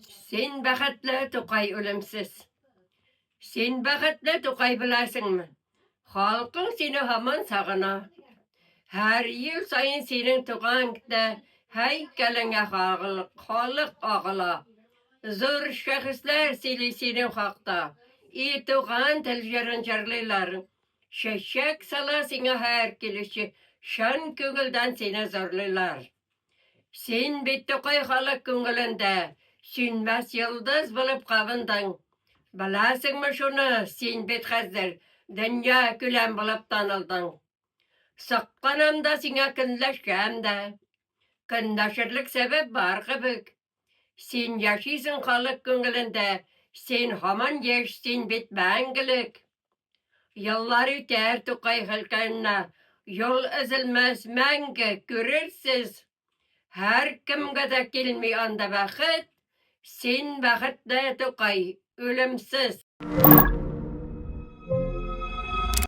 Син бәхетле, Тукай, үлемсез. Син бәхетле, Тукай, беләсеңме? Халкың сине һаман сагына. Һәр ел саен синең туган көндә һәйкәлеңә халык агыла. Зур шәхесләр сөйли синең хакта. И туган тел җырын җырлыйлар. Чәчәк сала сиңа һәр килүче, чын күңелдән сине зурлыйлар. Син бит Тукай халык күңелендә сүнмәс йолдыз булып кабындың. Беләсеңме шуны, син бит хәзер дөнья күләм булып танылдың. Сокланам да сиңа, көнләшәм дә. Көнләшерлек сәбәп бар кебек. Син яшисең халык күңелендә, син һаман яшь, син бит мәңгелек. Еллар үтәр Тукай һәйкәленә, юл өзелмәс мәңге, күрерсез. Һәркемгә дә килми анда бәхет, син бәхетле, Тукай, үлемсез.